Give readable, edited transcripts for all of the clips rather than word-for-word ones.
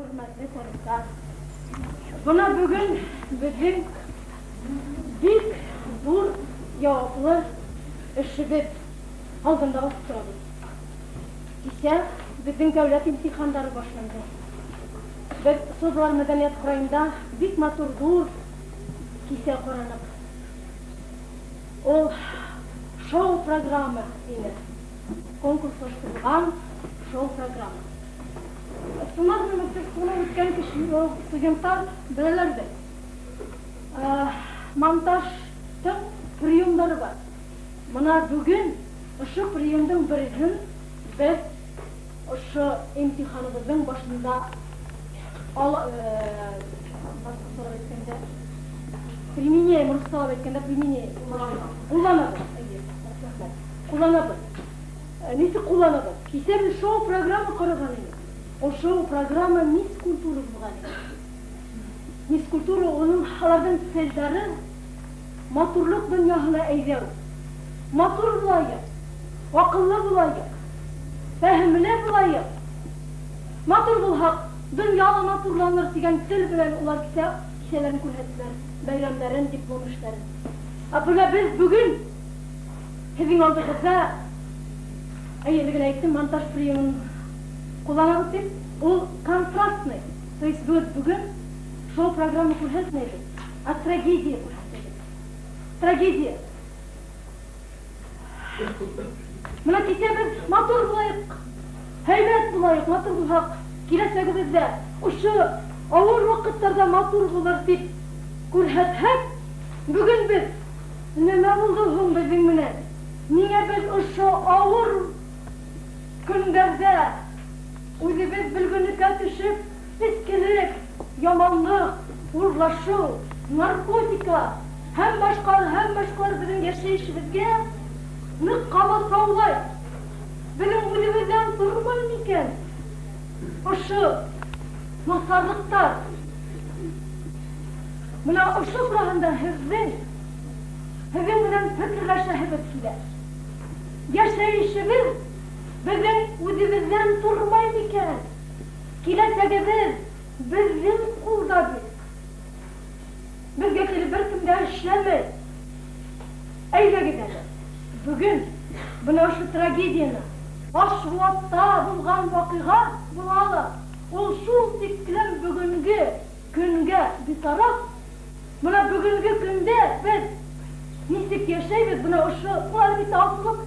Хөрмәтле тарафтар. Бына бөгөн беҙҙең бик ҙур яуаплы эшебеҙ алдында баҫып торабыҙ. Кисә беҙҙең дәүләт имтихандары башланды. Беҙ Содалар мәҙәниәт һарайында бик матур ҙур кисә ҡараныҡ. Ул шоу-программа ине. Конкурслаштырылған шоу-программа. Сценарный мастерствоны үткән кеше, студенттар беләләрҙер. Монтаждың приемдары бар. Бына бөгөн ошо приемдың береһен беҙ ошо имтиханыбыҙҙың башында башҡортсалап әйткәндә применяем, русsalап әйткәндә применяем. Ҡулланабыҙ. Рәхмәт. Ҡулланабыҙ. Нисек ҡулланабыҙ? Кисә беҙ шоу-программа ҡараған инек. Ул шоу-программа Мисс Культура булған ине. Мисс Культура уның аларҙың целдәре матурлыҡ донъяһына әйҙәү. Матур булайыҡ, аҡыллы булайыҡ, фәһемле булайыҡ. Матур булһаҡ, донъя ла матурланыр тигән тел белән улар кисәләрен күрһәттеләр, бәйрәмдәрен, диплом эштәрен. Ә бына беҙ бөгөн һеҙҙең алдығыҙҙа, әле генә әйттем, монтаж приемын ҡулланабыҙ тип, ул контрастный. То есть беҙ бөгөн шоу-программа күрһәтмәйбеҙ, ә трагедия күрһәтәбеҙ. Трагедия. Бына кисә беҙ матур булайыҡ, һәйбәт булайыҡ, матур булһаҡ, киләсәгебеҙҙә ошо ауыр ваҡыттарҙа матур булыр тип күрһәтһәк, бөгөн беҙ нимә булды һуң беҙҙең менән? Ниңә беҙ ошо ауыр көндәрҙә үҙебеҙ бөлгөнлөккә төшөп, эскелек, яманлыҡ, урлашыу, наркотика һәм башҡалар беҙҙең йәшәйешебеҙгә ныҡ ҡамасаулай. Беҙҙең үҙебеҙҙән тормай микән ошо насарлыҡтар? Бына ошо тураһында һеҙҙең менән фекерләшәһебеҙ килә. Йәшәйешебеҙ беҙҙең үҙебеҙҙән тормай микән? Киләсәгебеҙ беҙҙең ҡулда бит. Беҙгә килеп бер кем дә эшләмәй. Әйҙәгеҙ әле, бөгөн бына ошо трагедияны, Ташбулатта булған ваҡиға була ла, ул шул тиклем бөгөнгө көнгә битараф. Бына бөгөнгө көндә беҙ нисек йәшәйбеҙ, бына ошо ул әлбиттә асылып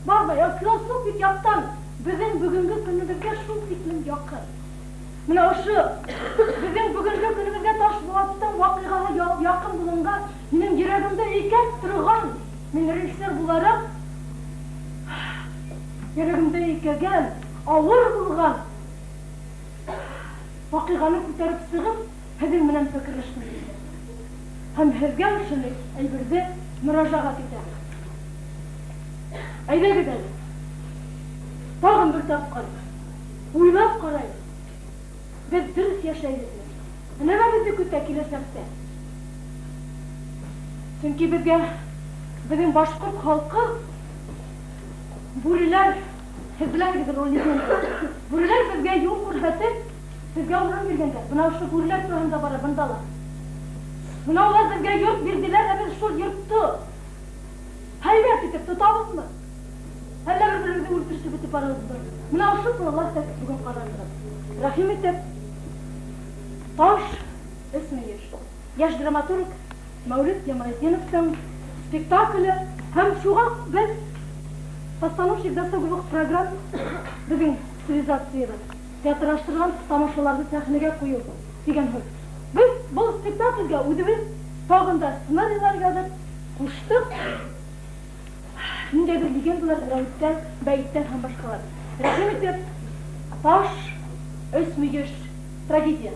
бармай, ә философик яҡтан беҙҙең бөгөнгө көнөбөҙгә шул тиклем яҡын. Бына ошо беҙҙең бөгөнгө көнөбөҙгә Ташбулаттың ваҡиғаһы яҡын булғанға, минең йөрәгемдә икәп торған, мин режиссер булараҡ йөрәгемдә икәгән, ауыр булған ваҡиғаны күтәреп сығып, һеҙҙең менән фекерләшкем килде. Һәм һеҙгә ошоно әйберҙе мөрәжәғәт итәбеҙ. Әйҙәгеҙ әле, тағын бер тапҡыр уйлап ҡарайыҡ. Беҙ дөрөҫ йәшәйбеҙме? Нимә беҙҙе көтә киләсәктә? Сөнки беҙгә, беҙҙең башҡорт халҡы бүреләр, һеҙ беләһегеҙҙер ул легенда. Бүреләр беҙгә юл күрһәтеп, беҙгә урын биргәндәр. Бына ошо бүреләр тураһында бара бында ла. Бына улар беҙгә йорт бирҙеләр, ә беҙ шул йортто һәйбәт итеп тотабыҙмы? Әллә бер-беребеҙҙе үлтерешеп бөтөп барабыҙмы? Бына ошо турала һеҙ бөгөн ҡарарһығыҙ. Рәхим итеп, Таш өс мөйөш. Йәш драматург Мәүлит Ямалетдиновтың спектакле һәм шуға беҙ постановщик досуговых программ беҙҙең цивилизациябыҙ театрлаштырған тамашаларҙы сәхнәгә ҡуйыу тигән һүҙ. Беҙ был спектаклгә үҙебеҙ тағын да сценарийҙар яҙып ҡуштыҡ. Ниндәйҙер легендалар, рәүеттәр, бәйеттәр һәм башҡалар. Рәхим итеп, Таш өс мөйөш трагедия.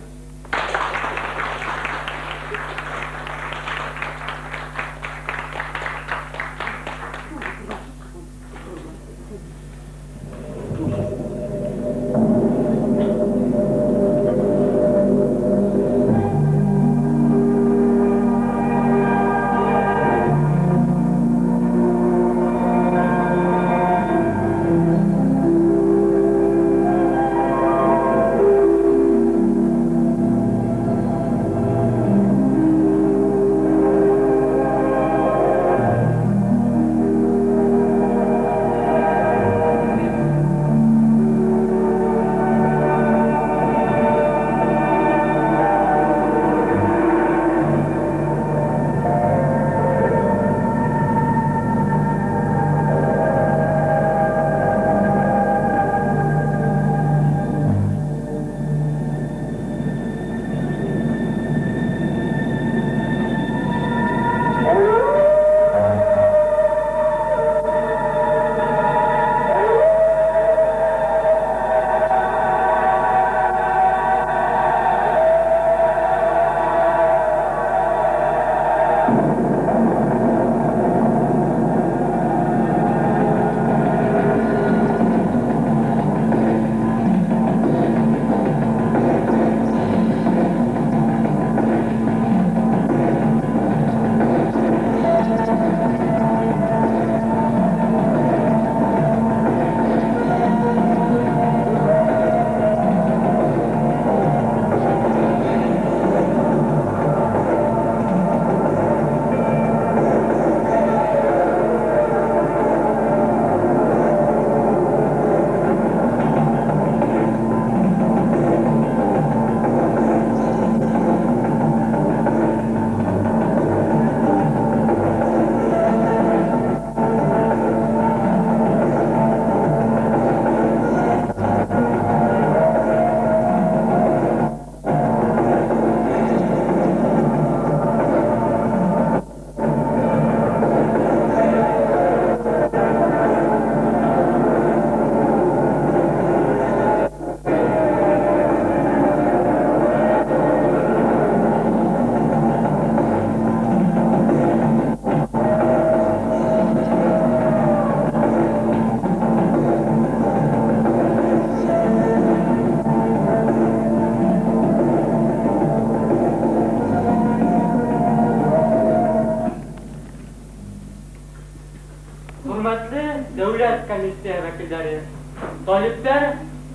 Талиптәр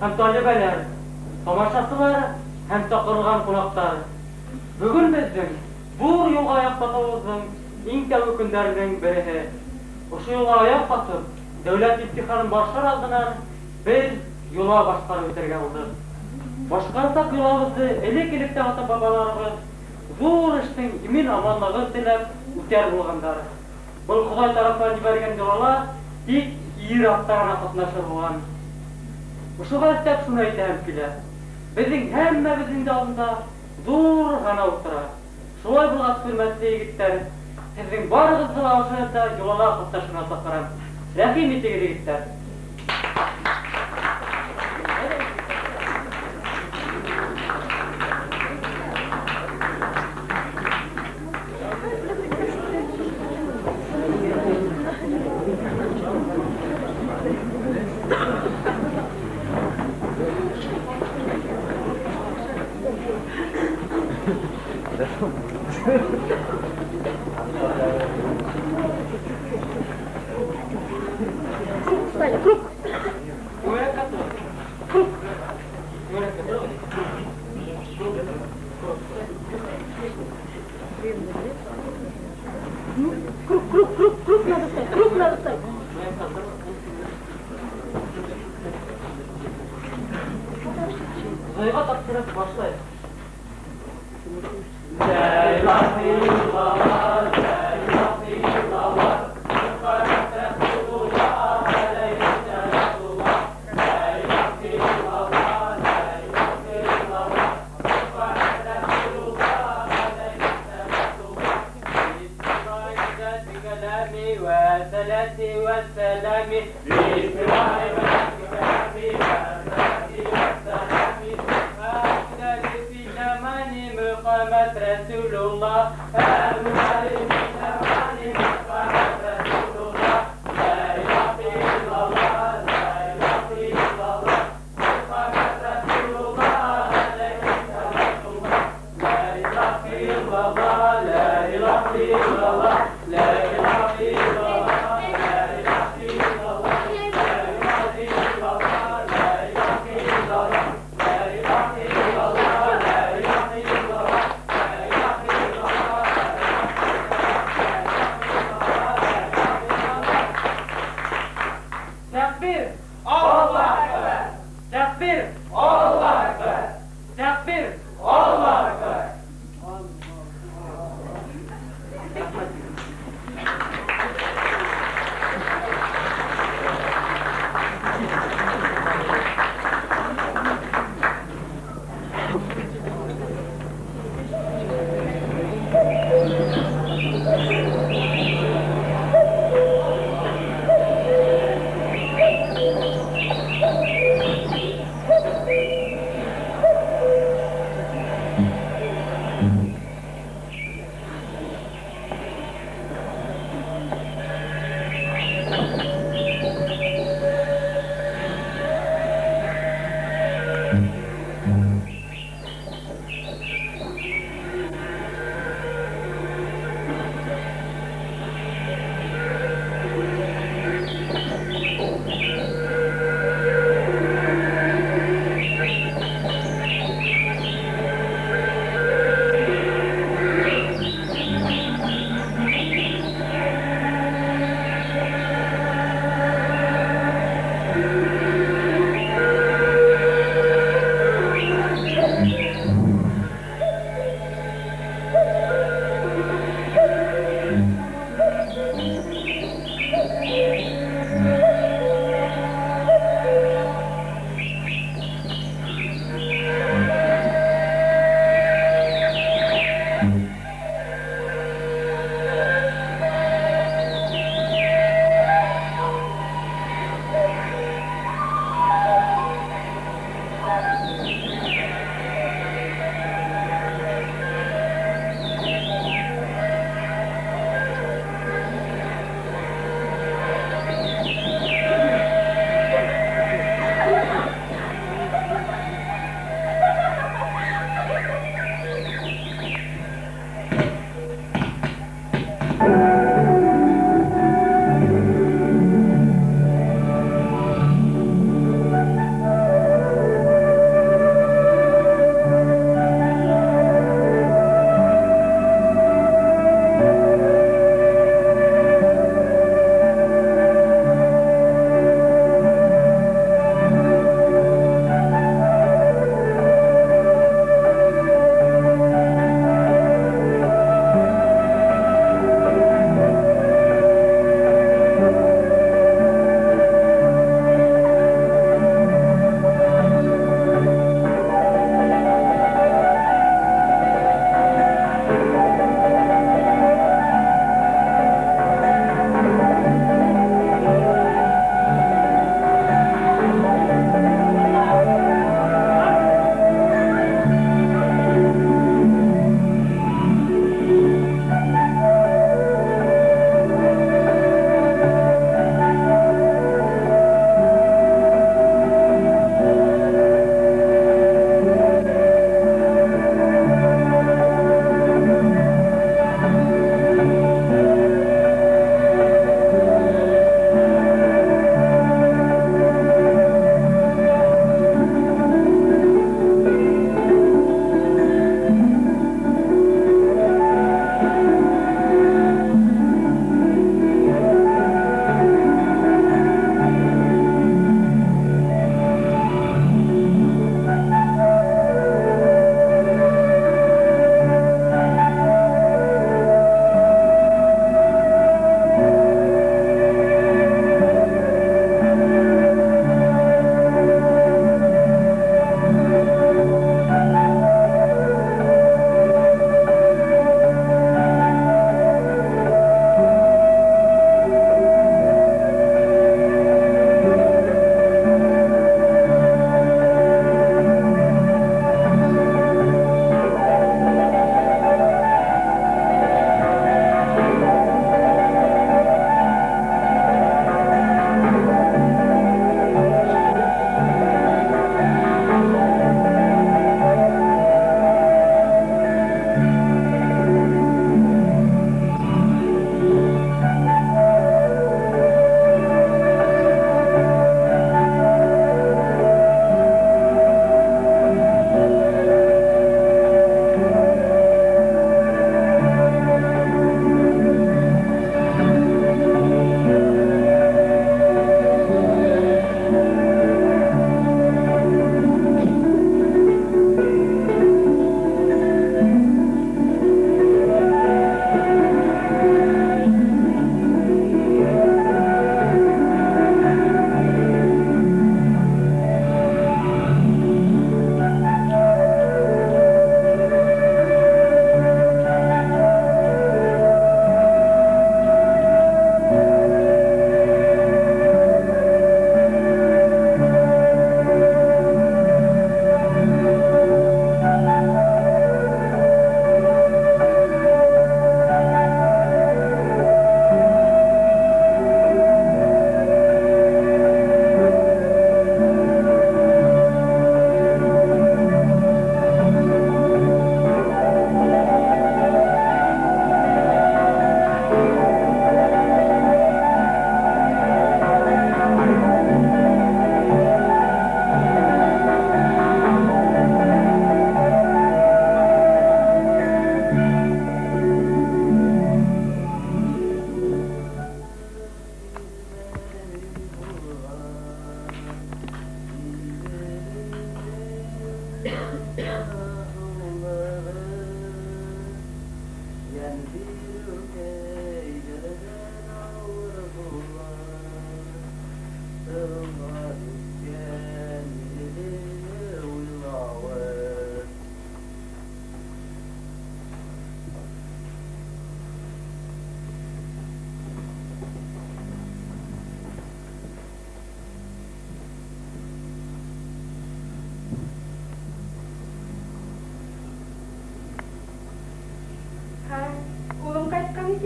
һәм талибәләр, тамашасылар һәм саҡырылған ҡунаҡтар. Бөгөн беҙҙең ҙур юлға аяҡ баҫыуыбыҙҙың иң тәүге көндәренең береһе. Ошо юлға аяҡ баҫып, дәүләт имтиханын башлар алдынан беҙ йола башҡарып үтергә булдыҡ. Башҡарсаҡ йолабыҙҙы элек-электән ата-бабаларыбыҙ ҙур эштең имен-аманлығын теләп үтәр булғандар. Был Хоҙай тарафынан ебәргән йолала тик ир-аттар ғына ҡатнашыр булған. Ошоға өҫтәп шуны әйтәһем килә. Беҙҙең һәммәбеҙҙең дә алдында ҙур һынау тора. Шулай булғас, хөрмәтле егеттәр, һеҙҙең барығыҙҙы ла ошо йылда йолала ҡатнашырға саҡырам. Рәхим итегеҙ, егеттәр. Стали, круг. Круг. Круг, круг, круг, круг надо ставить, круг надо ставить. Зайға тапшырып башлайыҡ.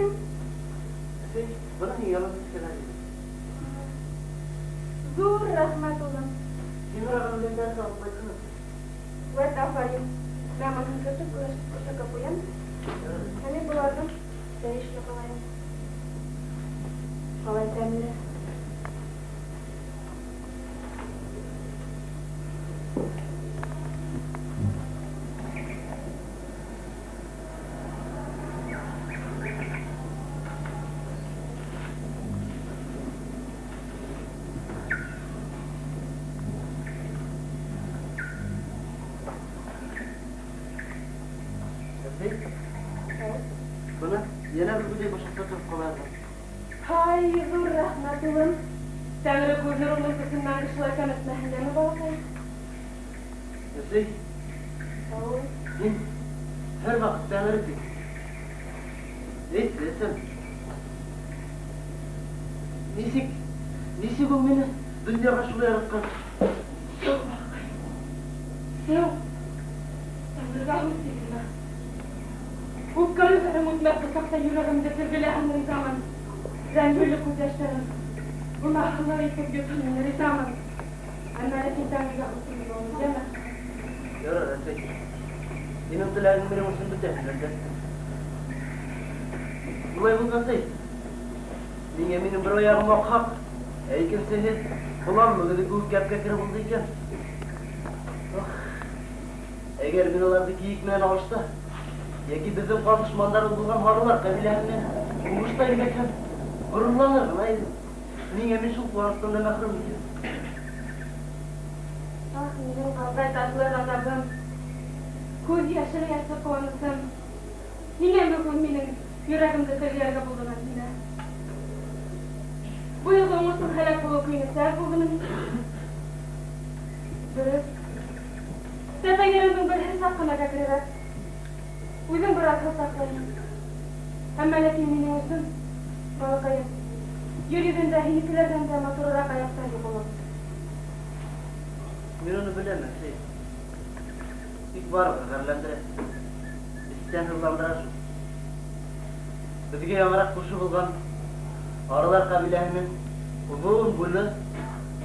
сиңа? Әсәй, бына һиңә ялан сәскәләр ине. Ҙур рәхмәт, улым. Тимер ағам белән дә алып ҡайтһын. Вәт афарин. Мә моныһын кертеп көршәккә ҡуям. Ә мин быларҙың сәй эшенә ҡалайым. Ҡалай тәмле. Бына йәнә бер гүзәл башаҡта тороп ҡаларҙы. Һай, ҙур рәхмәт, улым. Тәңре күҙ нурыңдың көсөн мәңге шулай кәметмәһен, йәме, балаҡай? Әсәй, Ау. һин һәр ваҡыт тәңре ти. Әйтсе, әсәм. Нисек ул мине донъяға шулай яратҡан? Сыу, балаҡай. Сыу. Тәңрегә һүҙ тигеҙмә. Үпкәле үтмәҫ бысаҡта йөрәгемде телгеләһен ризамын. Рәнйеүле күҙ йәштәрем гөнаһлы итеп йотһон мине ризамын. Әммә ләкин тәңрегә һүҙ тигеҙмә, улым, йәме? Ярар, әсәй. Һинең теләгең минең өсөн бөтәһен, әлбәттә. Улай булғас, әй, ниңә минең бер аяғым аҡһаҡ, ә икенсеһе болан мөгөҙө кеүек кәпкә кереп булды икән? Ах, әгәр мин уларҙы кейек менән алышта, йәки беҙҙең ҡан дошмандарыбыҙ булған һарылар ҡәбиләһе менән һуғышта еңмәһәм, ғорурланыр ғына инем. Ниңә мин шул ҡыуаныстан да мәхрүм икән? Ах, минең ҡалдай татлы ғазабым, күҙ йәшере йәшле ҡыуанысым. Ниңә бөгөн минең йөрәгемде телгеләргә булдың, Әлфинә? Был юлғы уңыштың һәләк булыу көйөнә сәбәп булдымы ни? Дөрөҫ. Тәпәйҙәреңдең береһе саҡ ҡына кәкрерәк. Үҙең бер аҙ һаҡлайһың. Әммә ләкин минең өсөн, балаҡайым, ер йөҙөндә һинекеләрҙән дә матурыраҡ аяҡтар юҡ, улым. Мин уны беләм, әсәй. Тик барыбер ғәрләндерә. Эстән һыҙландыра шул. Беҙгә яңыраҡ күрше булған Аралар ҡәбиләһенең оҙон буйлы,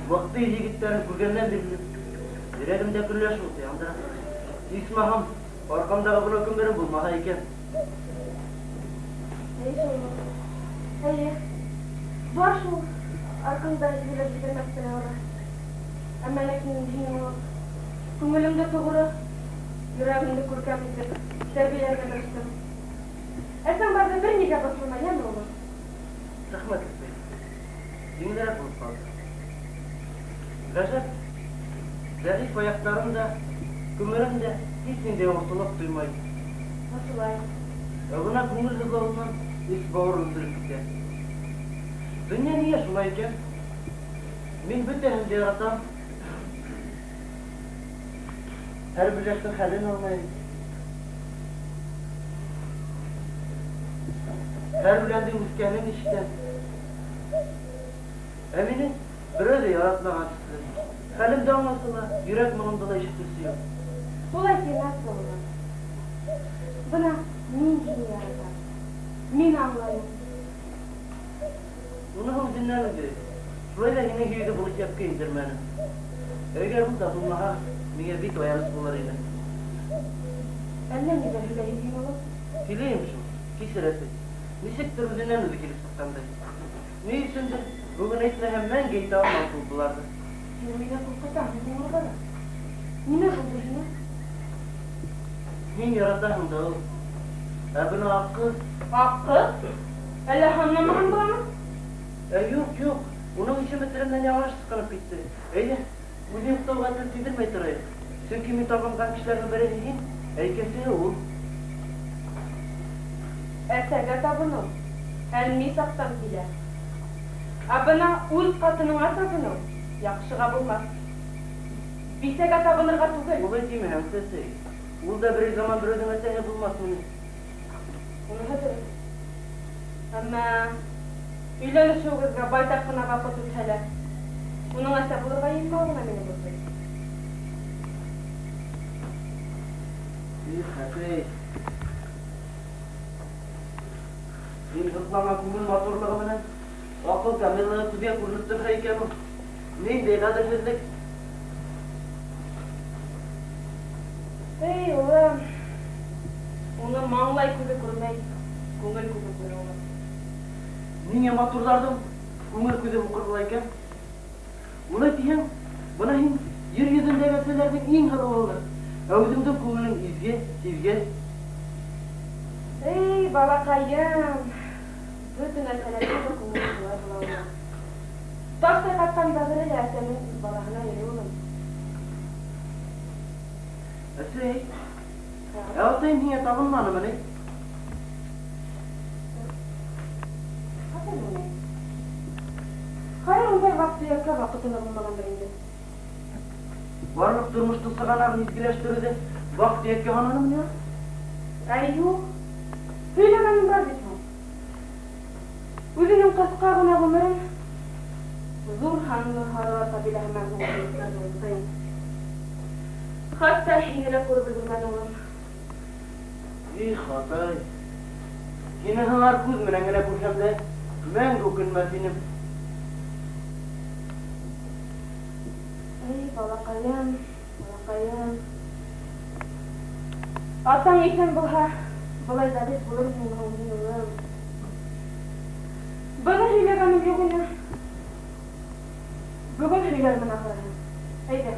мыҡты егеттәрен күргәндән бирле йөрәгемдә көнләшеү уты яндыра. Исмаһам, арҡамдағы бына көмберем булмаһа икән. Эйе шул, эйе. Бар шул арҡаңда һөйләп ебәрмәҫ кенә ора. Әммә ләкин һинең ул күңелеңде тоғро, йөрәгеңде күркәм итеп тәрбиәләргә тырыштым. Әсәң барҙа бер нигә борсолма, йәме, улым? Рәхмәт, әсәй. Еңелерәк булып ҡалды. Ғәжәп, зәғиф аяҡтарым да, күмерем дә һис ниндәй ауыртыулыҡ тоймай. Шулай. Ә бына күңел һыҙлауынан эс бауыр өҙөлөп китә. Донъя ниңә шулай икән? Мин бөтәһен дә яратам. Һәр бүләктең хәлен аңлайым. Һәр үләндең үҫкәнен ишетәм. Ә мине берәү ҙә яратмаған төҫлө. Хәлемде аңласа ла, йөрәк моңомдо ла ишетеүсе юҡ. Улай тимәҫ, улым. Бына мин һине яратам. Мин аңлайым. Уныһы үҙенән үҙе. Шулай ҙа һинең һөйөүҙе был иҫәпкә индермәнем. Әгәр ул да булмаһа, миңә бик аяныс булыр ине. Әллә ниҙәр һөйләйһең һин, улым? Һөйләйем шул, кисер, әсәй. Нисектер үҙенән үҙе килеп сыҡҡандай. Ни өсөндөр бөгөн әйтмәһәм, мәңге әйтә алмам шул быларҙы. Һин мине ҡурҡытаһың, ҡуңыр бала. Нимә булды һиңә? Һин яратаһың да ул. Ә бына аҡ ҡыҙ. Аҡ ҡыҙ? Әллә һанламаған буламы? Ә, юҡ, юҡ. Уның исеме телемдән яңылыш сыҡҡанып китте. Әйҙә, үҙе юҡтауға тел тейҙермәй торайыҡ. Сөнки мин табынған кешеләрҙең береһе һин, ә икенсеһе ул. Әсәгә табыныу әлми саҡтан килә. Ә бына үҙ ҡатыныңа табыныу яҡшыға булмаҫ. Бисәгә табынырға түгел. Улай тимәһәң, әсәй. Ул да берәй заман берәүҙең әсәһе булмаҫмы ни? Уныһы дөрөҫ. Әммә өйләнешеүегеҙгә байтаҡ ҡына ваҡыт үтһә лә, уның әсә булырға йыйынмауы ғына мине борсой. Их, әсәй. Һин һоҡланған күңел матурлығы менән аҡыл камиллығы күҙгә күренеп торһа икән ул. Ниндәй ғәҙелһеҙлек! Эй, улым, уны маңлай күҙе күрмәй, күңел күҙе күрә улым. Ниңә матурҙарҙың күңел күҙе һуҡыр була икән? Улай тиһәң, бына һин ер йөҙөндәге әсәләрҙең иң һылыуыһылыр, ә үҙеңдең күңелең изге, сизге. Эй, балаҡайым, бөтөн әсәләрҙең дә күңеле шулай була улым. Таштай ҡатҡан бәғере лә әсәнең үҙ балаһына йөрөй улым. Әсәй, ә атайым һиңә табынманымы ни? Атайым ни? Хәйер, ундай ваҡ-төйәккә ваҡыты ла булмағандыр инде. Барлыҡ тормоштоң сығанағын изгеләштереүҙе ваҡ-төйәккә һананымы ни? Әй, юҡ. Һөйләгәнем бар бит һуң. Үҙенең ҡыҫҡа ғына ғүмерен ҙур һанлы һарылар ҡәбиләһе менән һуғышып үткәрҙе улым. Хатта һине лә күреп өлгөрмәне улым. Их, атай, һине һыңар күҙ менән генә күрһәм дә мәңге үкенмәҫ инем. Эй, балаҡайым, балаҡайым. Атаң иҫән булһа, былай зәғиф булыр инеңме һуң һин, улым? Быны һөйләгәнем юҡ ине. Бөгөн һөйләрмен ахырыһы. Әйҙә.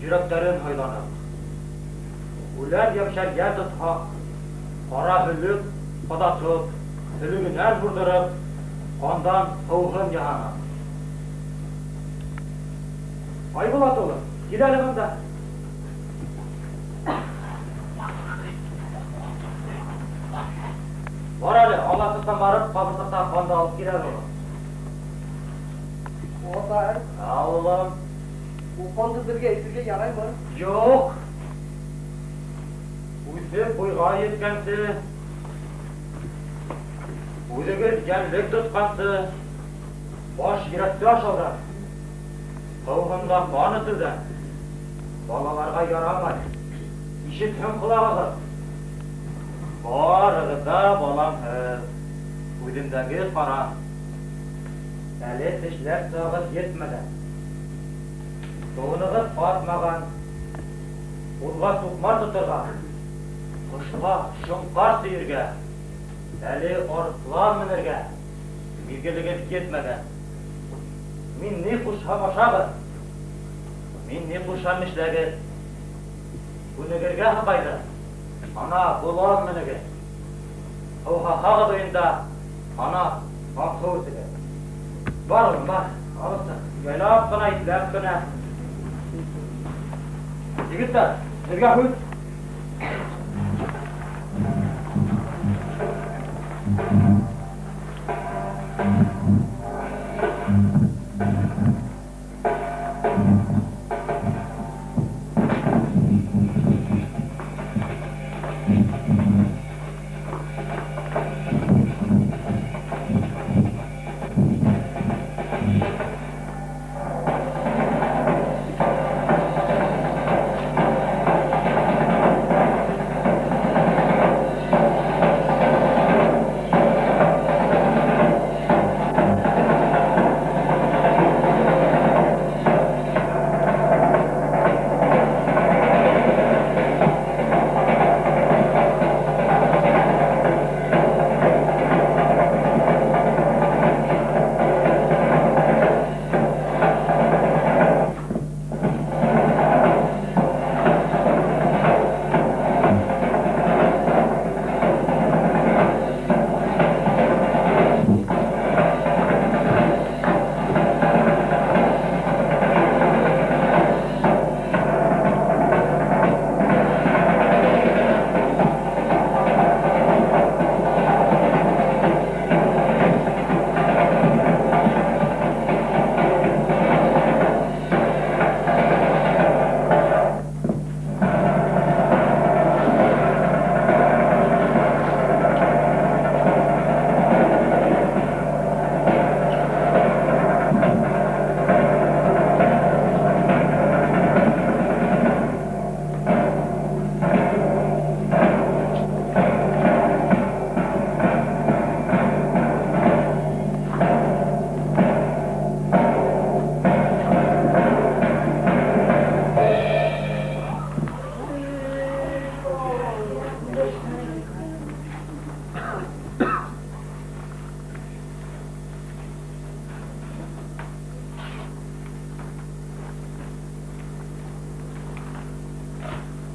йөрәктәрен һайланыҡ. Үлән йәмшәргә тотһаҡ, ҡара һөлөк ҡаҙатып, һөлөгөнән һурҙырып, ҡандан һыуһын яһаныҡ. Айбулат улым, кил әле бында. Бар әле, аласыҡтан барып, ҡабырсаҡтағы ҡанды алып кил әле, улым. Атай. Улым. Ул ҡанды беҙгә эсергә яраймы? Юҡ. Үҫеп буйға еткәнсе, үҙегеҙ йәнлек тотҡансы, баш йөрәкте ашауҙан, һыуһында ҡан эсеүҙән балаларға ярамай. Ишетһен ҡолағығыҙ. Барығыҙ ҙа баламһыҙ, үҙемдәге ҡара. Әле тешләр сағыҙ етмәгән, тыуынығыҙ ҡатмаған, ҡулға суҡмар тоторға, ҡошҡа шоңҡар сөйөргә, әле арыҫлан менергә миҙгелегеҙ етмәгән. Мин ни ҡушһам ашағыҙ, мин ни ҡушһам эшләгеҙ. Күнегергә һабайҙы, ана болан менегеҙ. Һыуһаһағыҙ уйында, ана аҡһыу эсегеҙ. Бар, улым, бар, алып сыҡ. Яйлап ҡына, ипләп кенә. Егеттәр, һеҙгә һүҙ.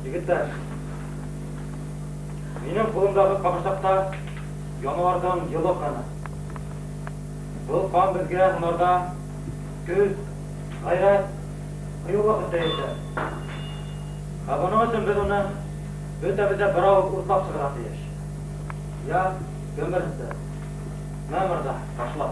Егеттәр, минең ҡулымдағы ҡабырсаҡта януарҙың йылы ҡаны. Был ҡан беҙгә һунарҙа көс, ғәйрәт, ҡыйыулыҡ өҫтәйәсәк. Ә бының өсөн беҙ уны бөтәбеҙ ҙә бер ауыҙ уртлап сығырға тейеш. Я, кем беренсе? Мә, мырҙа, башла.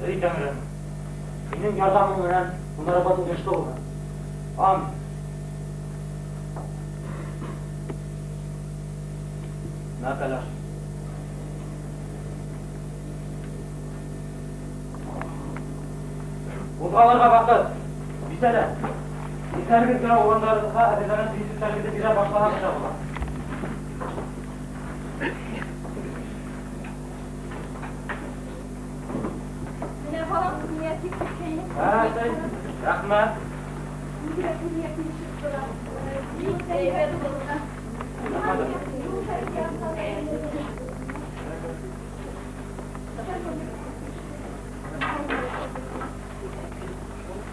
Эй, Тәңрем, һинең ярҙамың менән һунарыбыҙ уңышлы булһын. Амин. Мә, кәләш. Ҡуҙғалырға ваҡыт. Бисәләр, иҫәрегеҙ генә урындарығыҙға әҙерләнгән төйөнсөктәрегеҙҙе бирә башлаһағыҙ ҙа була. Рәхмәт. Бигерәк күҙеңә килешеп тора. Бик һәйбәт булған.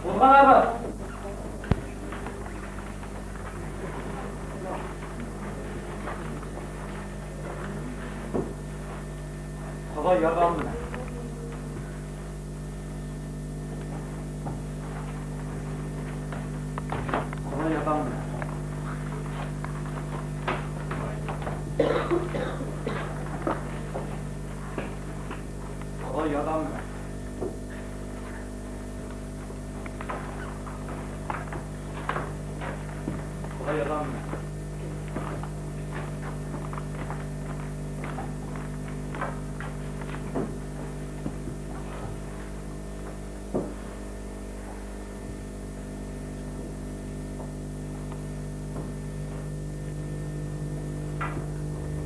Ҡуҙғалабыҙ! Хоҙай ярҙамы менән. Хоҙай ярҙамы менән. Хоҙай ярҙамы менән. Хоҙай ярҙамы менән.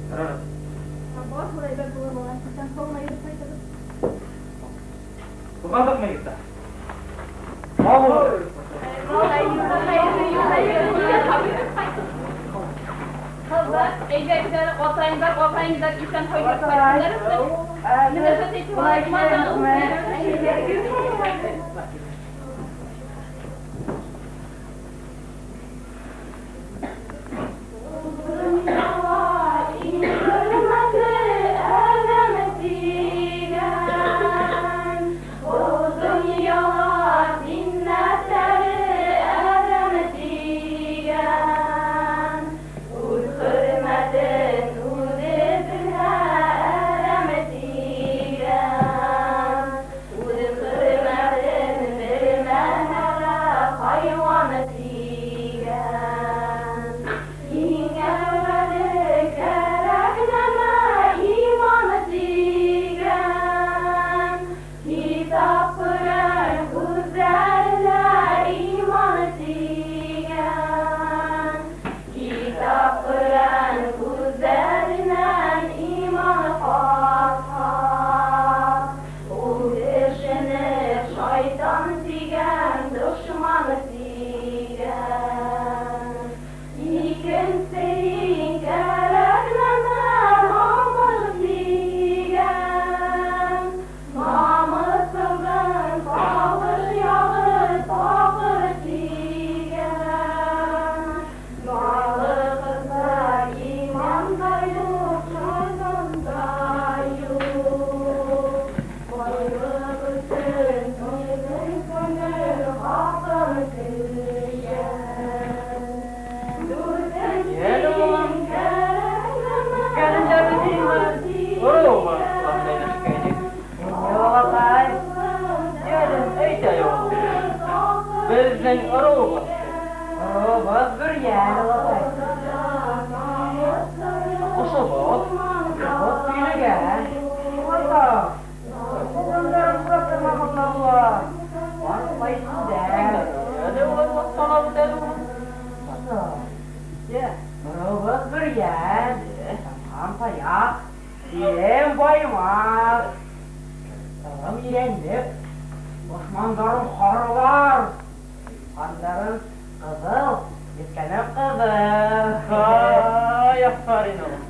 Ярар. Бар шул әйбәт булыр, балам. Иҫән-һау ғына йөрөп ҡайтығыҙ. Ҡуҙғалдыҡмы, егеттәр? Һау булығыҙ. Ҡыҙҙар, әйҙәгеҙ әле, атайыңдар, апайыңдар иҫән-һау йөрөп ҡайтһындар. Мөнәсәбәт итеп Беҙҙең ырыуыбыҙ. Ырыуыбыҙ Бөрйән, олатай. Ҡошобоҙ. Ҡошобоҙ Пилегән. Олатай. Уғылдарым ҡурҡырмағандар улар. Барыһы иҫендә. Әле улар маҡтана бит әле улар. Олатай. Ырыуыбыҙ Бөрйән. Тамған таяҡ. Илем баймаҡ. Ырым Ирәндек. Дошмандарым харлар. Ҡандарым ҡыҙыл, еткәнем ҡыҙыл. Ай, афарин, улым.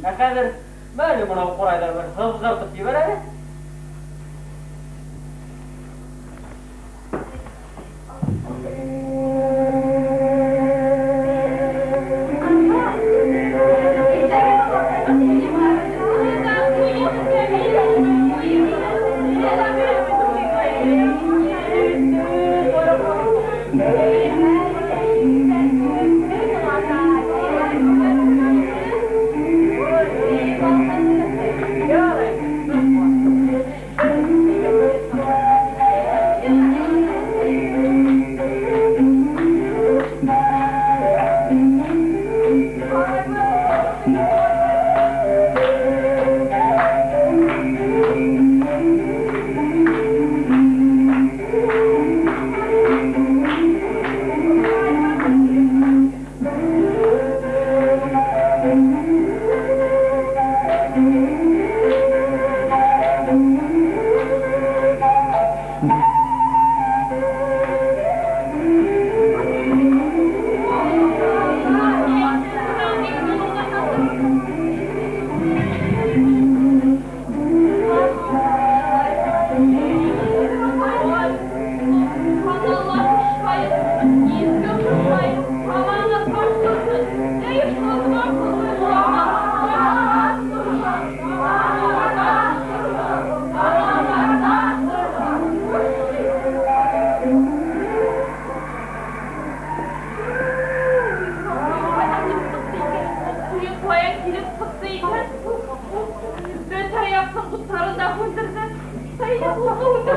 Ә хәҙер мәле бынау ҡурайҙа бер һыҙғыртып ебәр әле.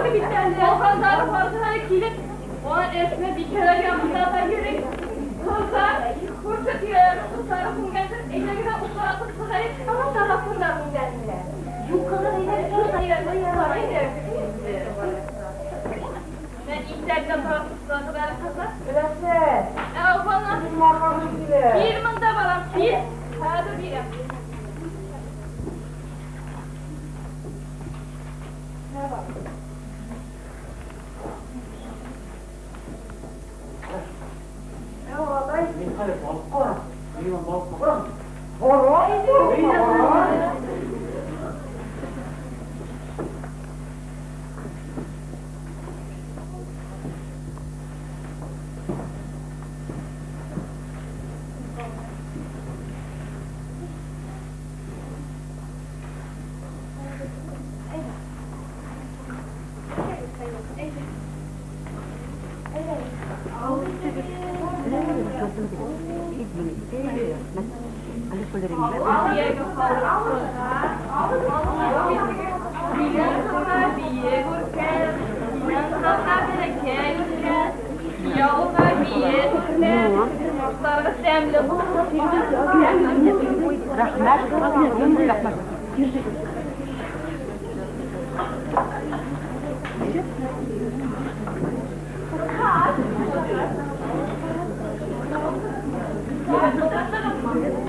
Барҙы бит әле. Олғандары барҙы әле килеп, уны эсмә бикәләр янында да йөрөй. Ҡыҙҙар, күрше тирәләрҙең ҡыҙҙары күнгәндер, әйҙәгеҙ утларатып сығайыҡ. Ана тарафында күнгәнләр. Юҡылыр Мен иҫтәргә таратып сығығыҙ әле, ҡыҙҙар. Өләсәй. Ә, бына. Мархабын килә. Кил мында, балам, кил. Хәҙер бирәм. Мин хәҙер балыҡҡа барам. Мин балыҡҡа барам. Бара.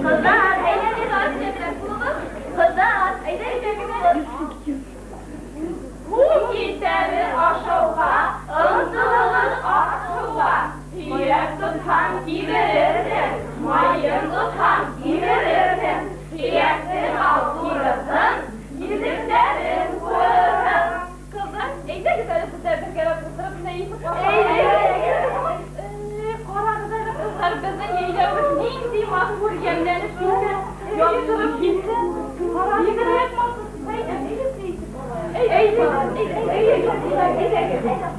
Ҡыҙҙар, әйҙәгеҙ, ҡыҙҙар, әйҙәгеҙ. Һыу китәбеҙ ашауға, ынтылығыҙ аш-һыуға. Һөйәк тотһаң киберерһең, майын тотһаң кимерерһең. Һөйәктең ал ҡурыһын, езектәрен ҡурыһын. Ҡыҙҙар, әйҙәгеҙ әле беҙҙә бергәләп ултырып сәй эсеп ашайыҡ. Ҡарағыҙ әле, ҡыҙҙар, беҙҙең йәйләүебеҙ ниндәй матур, йәмләнеп китә, яҡтырып китә. Бигерәк матур. Әйҙә, әйҙә, әйҙә.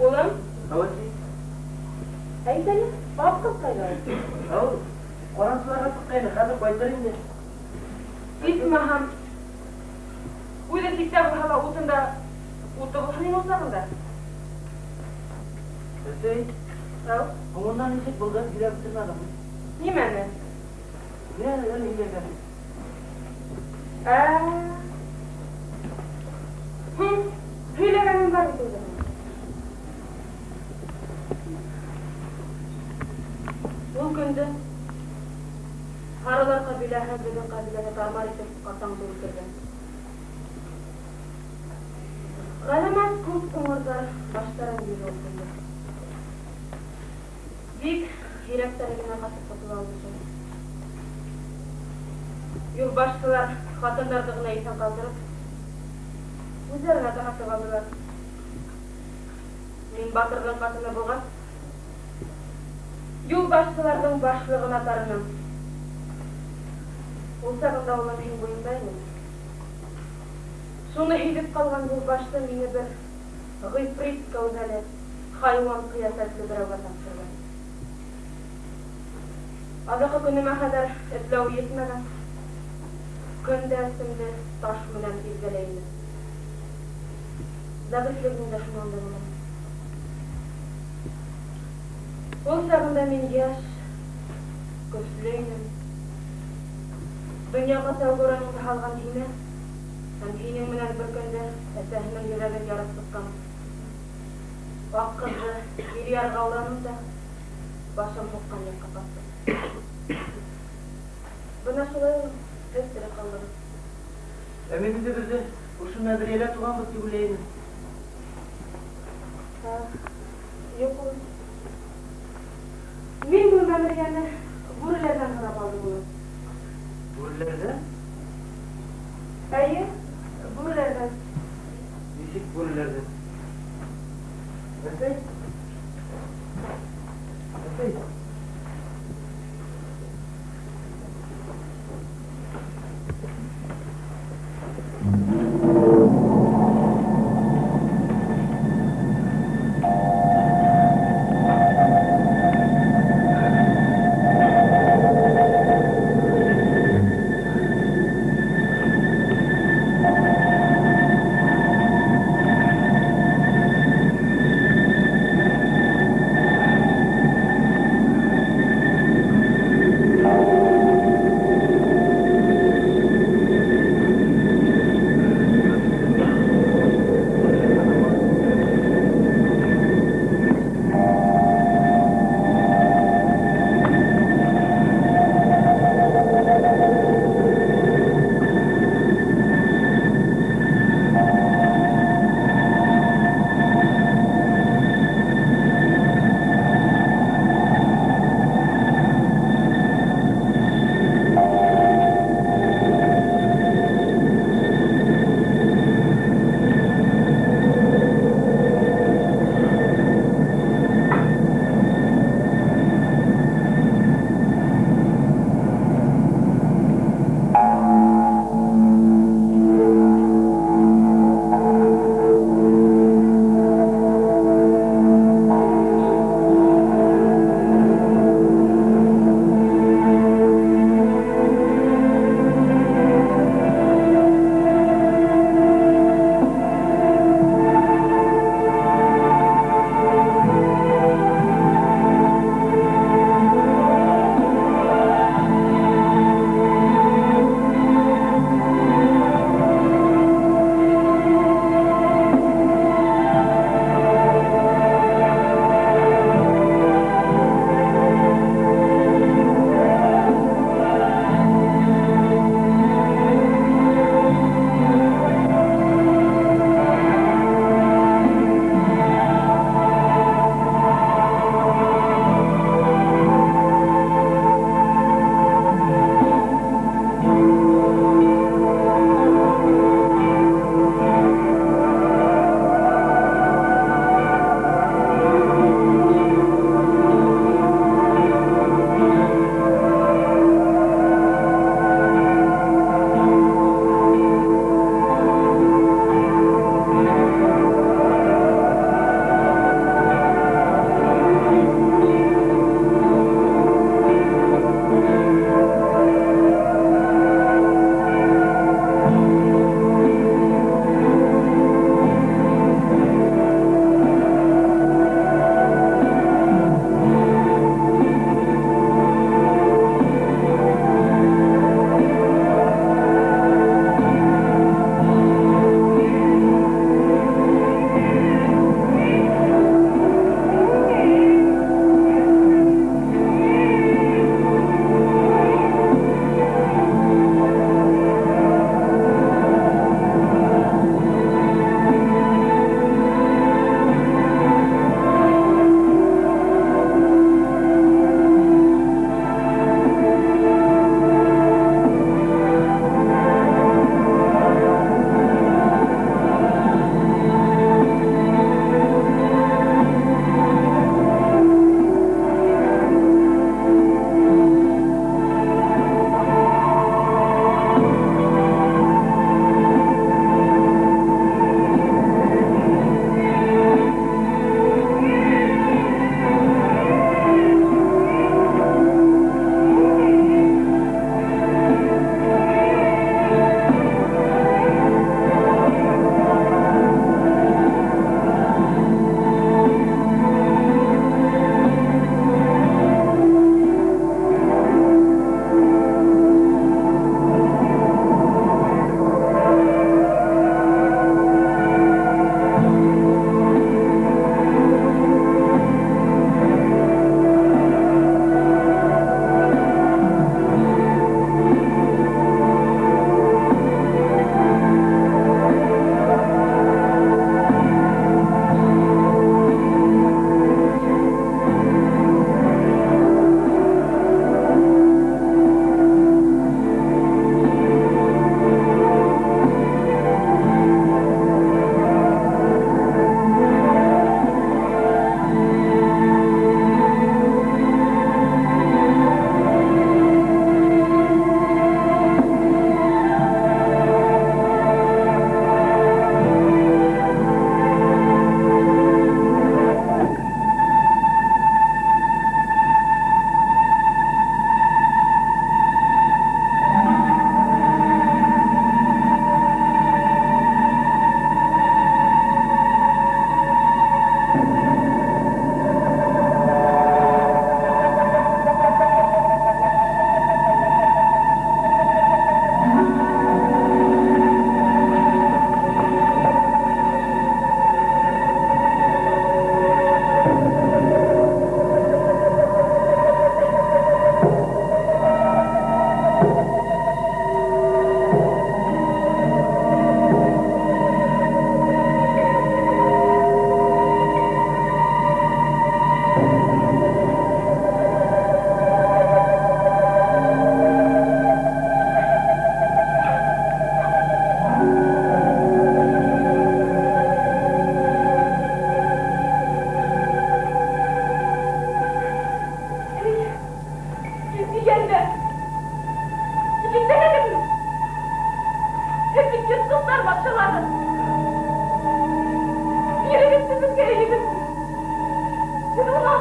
Улым? Әүәси. Әйт әле, ап ҡыҙ ҡайҙа? Әү, ҡарансыларға сыҡҡайны, хәҙер ҡайтыр инде. Исмаһам, үҙе сиктә булһа ла утында уты булһын ине усағында. Әсәй. Әү? Һуңынан нисек булды, һөйләп бөтөрмәнең. Нимәне? Ни әле һөйләгәнең? Ә. Һөйләгәнем бар бит инде. Ул көндө Һарылар ҡәбиләһе беҙҙең ҡәбиләне тармар итеп ҡатаңды үлтергән. Ғәләмәт күп ҡуңырҙар баштарын бирҙе ул көндө. Бик һирәктәре генә ҡасып ҡотола алды шул. Юлбашсылар ҡатындарҙы ғына иҫән ҡалдырып, үҙҙәренә таратып алдылар. Мин батырҙың ҡатыны булғас, юлбашсыларҙың башлығына тарыным. Ул сағында улым һин буйында инем. Шуны һиҙеп ҡалған юлбашсы мине бер ғифрит кәүҙәле, хайуан ҡиәфәтле берәүгә тапшырҙы. Аҙаҡы көнөмә хәҙер эҙләү етмәгән. Көн дә әсемде таш менән изгәләй инем. Зәғифлегем дә шунан да була. Ул сағында мин йәш, көслө инем. Донъяға тәүге урыныңды һалған һине һәм һинең менән бер көндә әсәһенең йөрәген ярып сыҡҡан аҡ ҡыҙҙы кире ярға ураным да башым һуҡҡан яҡҡа ҡаттым. Бына шулай ул, һеҙ тере ҡалдығыҙ. Ә мин үҙебеҙҙе Ошо мәмерйәлә туғанбыҙ тип уйлай инем. Юҡ ул. Мин был мәмерйәне бүреләрҙән һорап алдым улым. Бүреләрҙән? Эйе, бүреләрҙән. Нисек бүреләрҙән? Әсәй? Әсәй?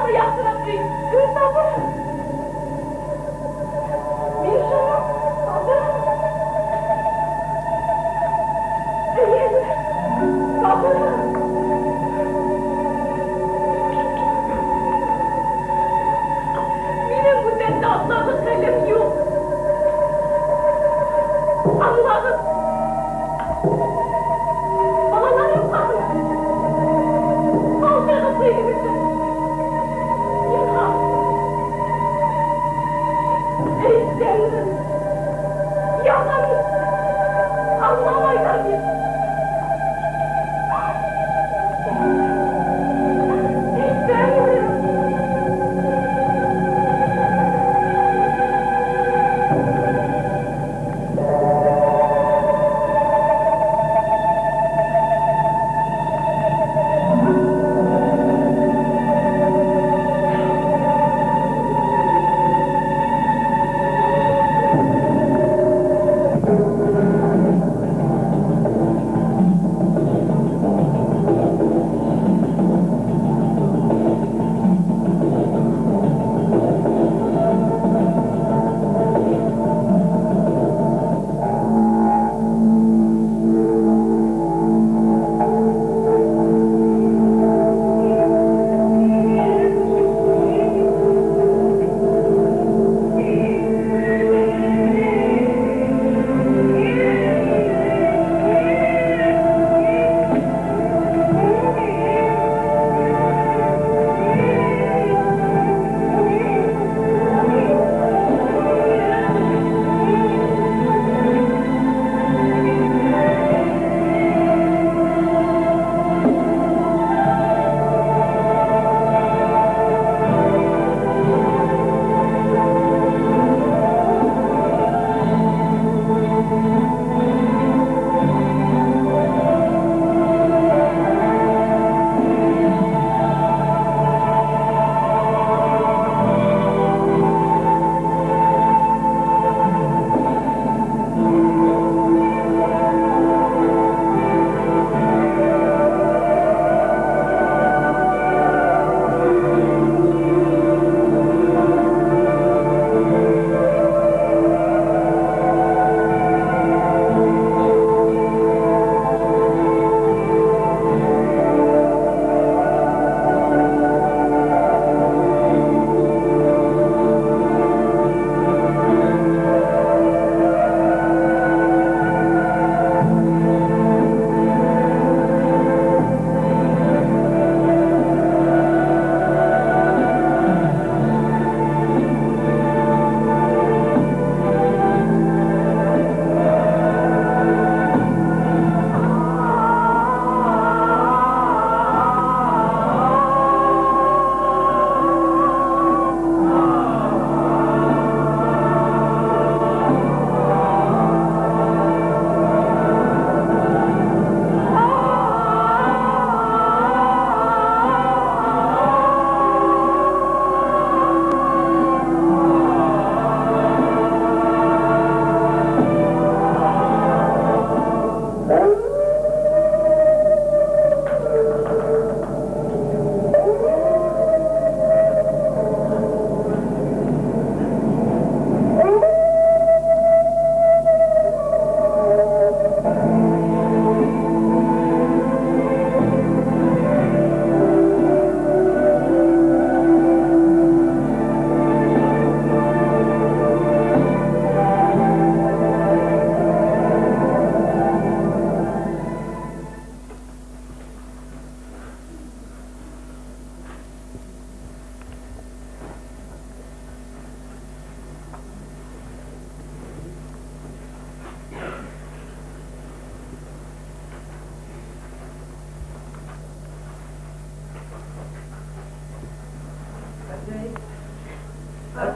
да яҡшыраҡ өй кем табыр? Мин шуны табырым. Эйе, табырым. Минең бүтән атларлыҡ хәлем юҡ. Аңлағыҙ. Балаларым хаҡына. Ҡалдырығыҙ өйөгөҙҙө. Зинһар. Эй, тәңрем. Ярҙам ит. Аңламайҙар бит. Эй, тәңрем.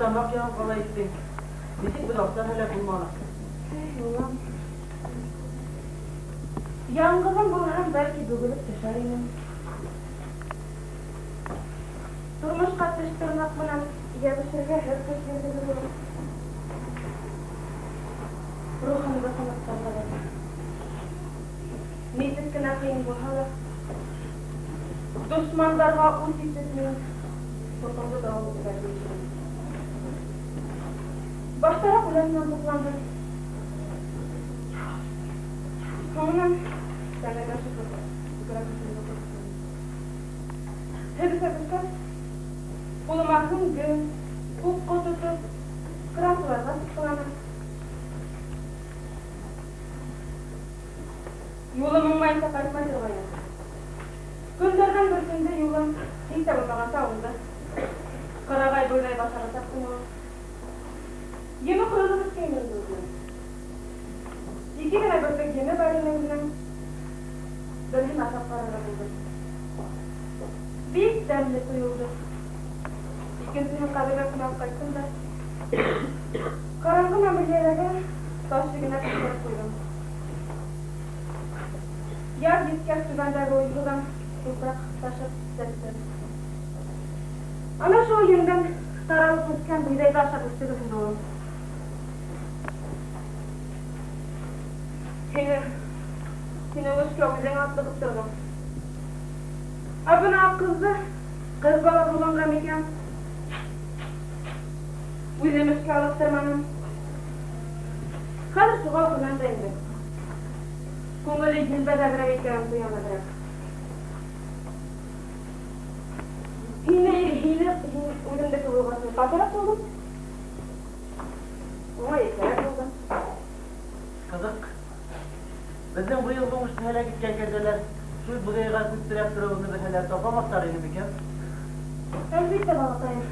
Тамаҡ яғын ҡалай иттең? Нисек беҙ астан һәләк булманыҡ? Эй, улым. Яңғыҙым булһам, бәлки бөгөлөп төшәр инем. Тормошҡа теш тырнаҡ менән йәбешергә һеҙ көс бирҙегеҙ, улым. Рухымды тынысландырҙығыҙ. Нисек кенә ҡыйын булһа ла, дошмандарға үс итеп мин Тоҡомдо дауам итергә тейеш. Баштараҡ үлән менән туҡланды. Һуңынан тәңрегә шөкөр, күкрәк һөтөн. Һеҙ үҫә, ҡулыма һөңгө, уҡ тотоп, ҡырансыларға сыҡҡыланым. Юлым уңмайынса ҡайтмай торғайным. Көндәрҙән бер көндө юлым һис тә булмағанса уңды. Ҡырағай бойҙай башарға саптым улым. Еме ҡойолоп бөткәйне инде үҙенең. Ике генә бөртөк еме бар ине үҙенең. Береһен ашап ҡарарға булдым. Бик тәмле тойолдо. Икенсеһен ҡәбергә ҡунап ҡайттым да ҡараңғы мәмерйәләге таш егенә ҡыҫтырып ҡуйҙым. Яҙ еткәс түбәндәге уйһыуҙан тупраҡ ташып сәптем. Ана шул еңдән таралып үҫкән бойҙайҙы ашап үҫтегеҙ инде улым. Һине ул эшкә үҙең атлығып торҙоң. Ә бына ҡыҙҙы, ҡыҙ бала булғанға микән? Үҙем эшкә алыштырманым. Хәҙер шуға үкенәм дә инде. Күңеле елбәҙәгерәк икәнен тоям әҙерәк. Һине үҙемдеке булғас, мин ҡатыраҡ булдым. Уңа иркәрәк булдым. Ҡыҙыҡ. Беҙҙең быйылғы уңышты һәләк иткән кәзәләр шул бойҙайға күҙ терәп тороуыбыҙҙы белһәләр тапамаҫтар ине микән? Әлбиттә, балаҡайым.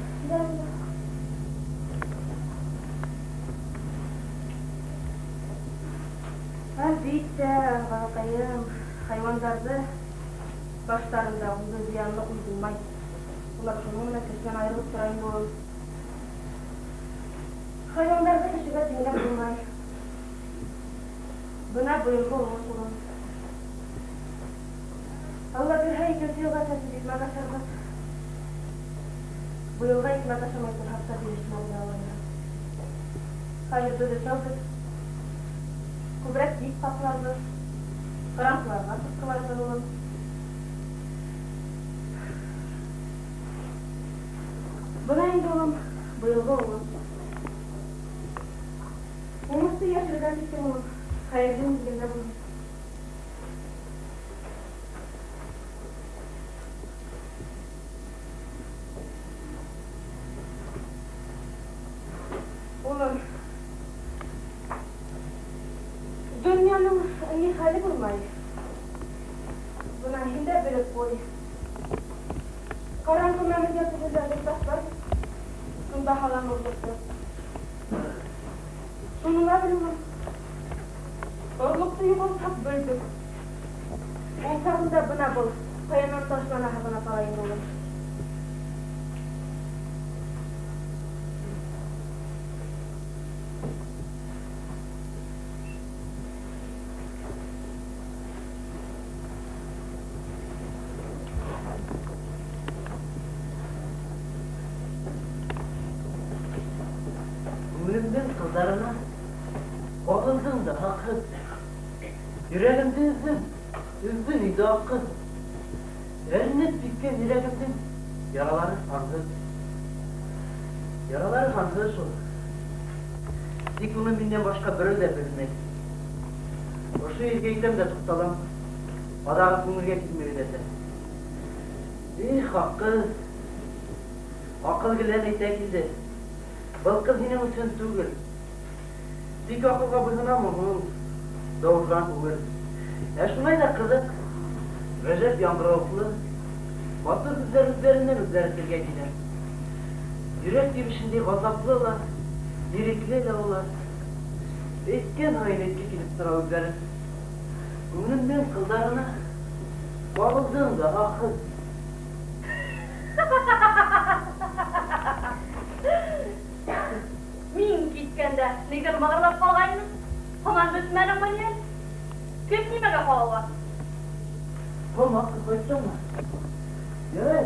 Әлбиттә, балаҡайым, хайуандарҙы баштарында ундай зыянлы уй булмай. Улар шуның менән кешенән айырылып тора инде ул. Хайуандарҙы кешегә тиңләп булмай. Бына быйылғы уңыш улым. Алла бирһә, икенсе йылға сәсеп икмәк ашарбыҙ. Быйылға икмәк ашамай торһаҡ та бирешмәү алла. Хәҙер беҙ өсәүбеҙ. Күберәк ит ҡапларбыҙ, ҡараңғыларға сыҡҡыларбыҙ улым. Бына инде улым, быйылғы уңыш. Уңышты йәшергән тиктем улым, хәйерле миҙгелдә булһын. Улым, донъяның ни хәле булмай. Бына һин дә белеп ҡуй. Ҡараңғы мәмерйә төбөндә бер таш бар бит. Шунда һалам орлоҡто. Шуны ла бел, улым. Орлоҡто юғалтһаҡ бөлдөк. Ул сағында бына был ҡаянан ташланаһы ғына ҡала инде, улым. Күңелемдең ҡылдарына ҡағылдың да хаҡһыҙ. Йөрәгемде өҙҙөң, өҙҙөң инде аҡҡыҙ. Әрнеп киткән йөрәгемдең яралары һанһыҙ. Яралары һанһыҙ шул. Тик уны минән башҡа берәү ҙә белмәй. Ошо ергә әйтәм дә туҡталам. Аҙағы күңелгә килмәй әҙәтә. Их, аҡҡыҙ. Аҡыл гелән әйтә килде. Был ҡыҙ һинең өсөн түгел. Тик аҡылға буйһонамы һуң? Дауырған күңел. Ә шулай ҙа ҡыҙыҡ, ғәжәп яңғырауыҡлы, матур һүҙҙәр үҙҙәренән үҙҙәре телгә килә. Йөрәк тибешендәй ғазаплы ла, ирекле лә улар. Әйткән һайын әйтке килеп тора үҙҙәрен. Күңелемдең ҡылдарына ҡағылдың да аҡһыҙ. Мин киткәндә ниҙер мығырлап ҡалғайның. Һаман бөтмәнеңме ни? Кем нимәгә ҡағыла? Һуң аҡҡыҙ ҡайттыңмы? Ярай,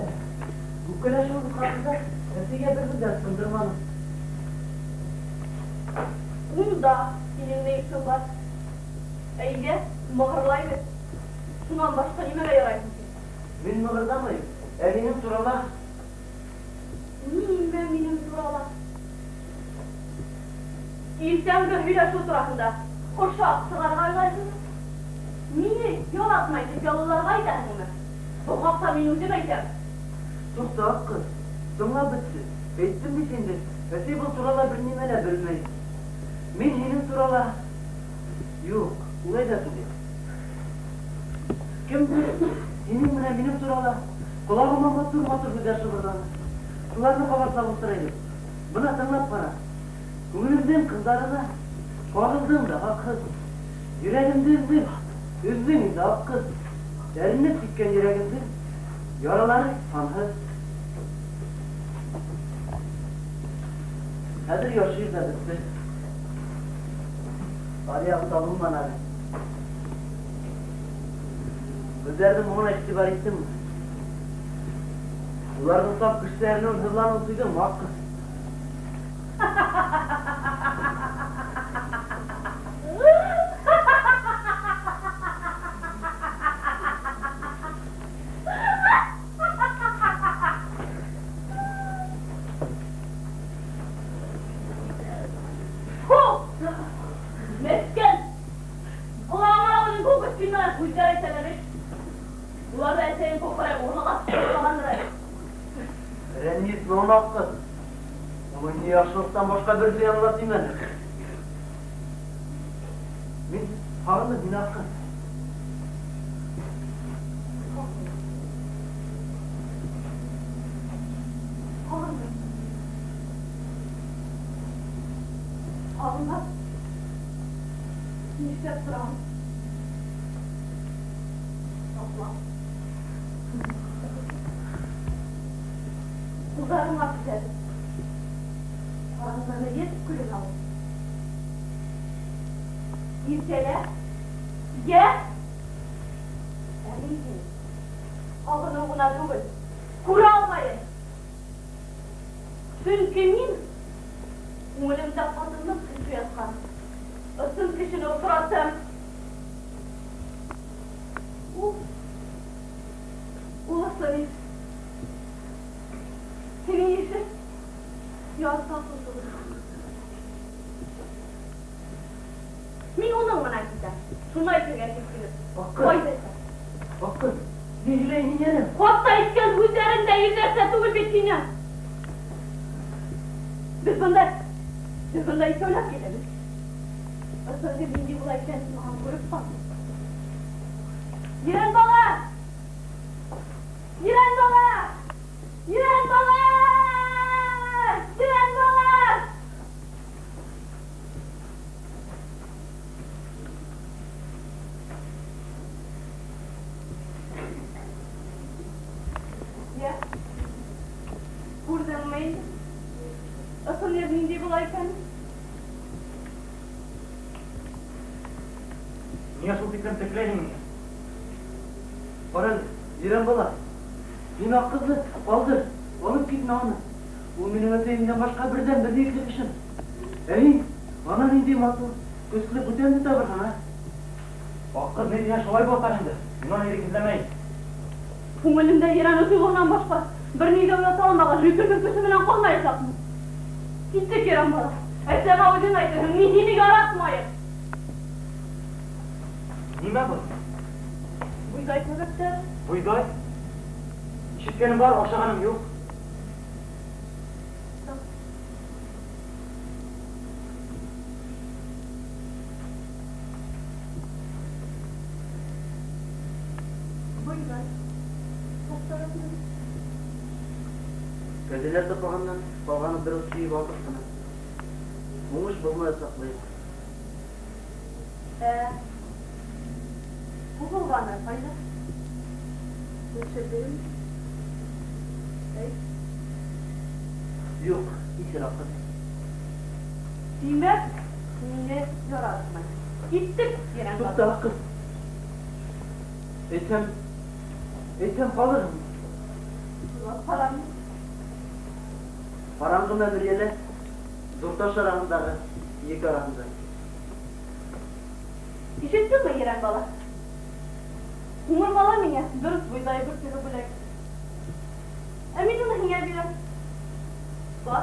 үпкәләшеүебеҙ хаҡында әсәйгә бер һүҙ ҙә ысҡындырманым. Унда һинең ни эшең бар? Әйҙә, мығырлай бит. Шунан башҡа нимәгә ярайһың һин? Мин мығырҙамайым, ә һинең турала Нимә минең турала? Иртәнге һөйләшеү тураһында ошаҡ сығарырға уйлайһыңмы? Мине яратмай тип ялыларға әйтәһеңме? Был хаҡта мин үҙем әйтәм. Туҡта, ҡыҙ, тыңлап бөттө. Әйттем бит инде, әсәй был турала бер нимә лә белмәй. Мин һинең турала... Юҡ, улай ҙа түгел. Кемдер һинең менән минең турала ҡолағыма матур-матур һүҙҙәр шыбырҙаны. Шуларҙы ҡабатлап ултыра инем. Бына тыңлап ҡара. Күңелемдең ҡылдарына ҡағылдың да хаҡһыҙ. Йөрәгемде өҙҙөң, өҙҙөң инде аҡ ҡыҙ. Әрнеп киткән йөрәгемдең яралары һанһыҙ. Хәҙер яшыр ҙа бөттө. Аръяғы табылманы әле. Гөлдәрҙең моңона иғтибар иттеңме? Уларҙың саф көстәренең һыҙланыуын тойҙоңмо, аҡ ҡыҙ? Меҫкен! Ҡолағыма үҙең күк өҫтөнән һүҙҙәр әйтәләр бит. Уларҙы әсәйең күк урынға ҡалғандыр әле. Рәнйетмә уны, аҡ ҡыҙ. Уны ни яҡшылыҡтан башҡа бер зыян ла тимәне. Мин һағындым һине, аҡ ҡыҙ. Һағындым. Һағынмаҫ. Нишләп торам? Һаҡла. Ҡулдарыңа күтәреп, ҡараңғыны етеп көлөн алып. Иртәлә, йә, ә мин һине һағыныу ғына түгел, күрә алмайым. Сөнки мин күңелемдә ҡатынлыҡ хисе ятҡан ысын кешене осратам. Ул ысын ир. Һинең ише яратҡан түгел. Мин уның менән китәм. Шуны әйтергә тип килеп. Аҡ ҡыҙ. Ҡайҙа әйтәм? Аҡ ҡыҙ, ни һөйләйһең йәнем? Хатта әйткән һүҙҙәрең дә ирҙәрсә түгел бит һинең. Беҙ бында икәүләп киләбеҙ. Ысын ир ниндәй була икәнен һин күреп ҡал. Ерән бала! Ерән бала! Ерән бала! Ерән бала! Йә, күрҙеңме инде? Ысын ир ниндәй була икәнен? Ниңә шул тиклем текләйһең мине? Ҡара әле, ерән бала. Һин аҡ ҡыҙҙы ҡалдыр, алып китмә уны. Ул минең әсәйемдән башҡа берҙән-бер һөйөклө кешем. Ә һин ана ниндәй матур, көслө бүтәнде табырһың, ә? Аҡ ҡыҙ ни тиһәң шулай булыр инде. Мин уны ирек эҙләмәйем. Күңелемдә ерәнеү тойғоһонан башҡа бер ни ҙә уята алмаған һөйкөмһөҙ кеше менән ҡалмаясаҡмын. Киттек, ерән бала. Әсәмә үҙең әйтерһең, мин һине яратмайым. Нимә был? Бойҙай кәбәктәре. Бойҙай? Ишеткәнем бар, ашағаным юҡ. Бойҙай. Кәзәләр тапағандан ҡалғаны бер үҙ тейеп алдыҡ ҡына. Уңыш булмаясаҡ быйыл. Һуғылғаны ҡайҙа? Күршелдең? Әй. Юҡ, иҫер аҡ ҡыҙ. Тимәк, мине яратмай. Киттек, ерән бала. Туҡта, аҡ ҡыҙ. Әйтһәм ҡалырһың. Уйлап ҡарармын. Ҡараңғы мәмерйәлә ҙур таш араһындағы ек араһында. Ишеттеңме, ерән бала? Һуңыр бала миңә дөрөҫ бойҙай бөртөгө бүләк. Ә мин уны һиңә бирәм. Бар.